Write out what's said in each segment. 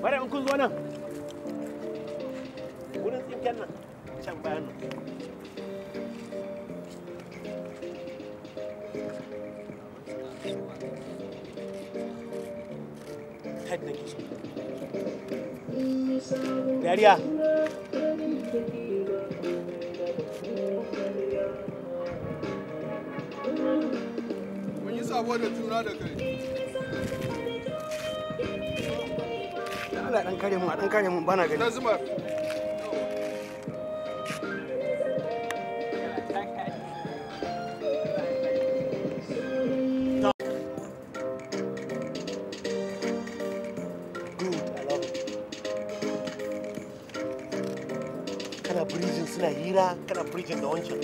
Bari in kun zo nan. Wurin tsinken nan. Can bayan nan. Head nake so. Dariya. Mun yi sabo da juna da kai. Allah dan kare mu, dan kare mu, bana gani. Na zuma. Good, I love it. Kana bridging suna hira, kana bridging da wancan.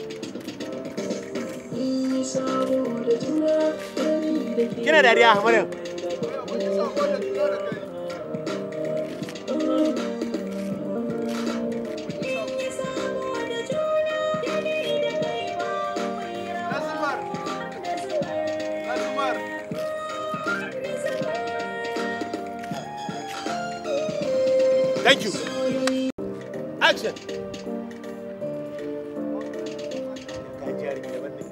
Kina dariya, Maryam? Mun yi sabo da juna da kai. Nazumar. Nazumar. Thank you. Action. Ka ji yari daban ne.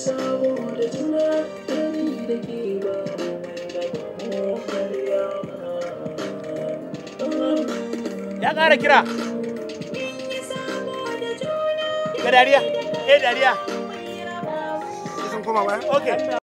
Saboda juna da ni da ke ba mai raba mu karya. Ya ƙara kira. Ga dariya. Eh, dariya. Sun koma baya. Okay.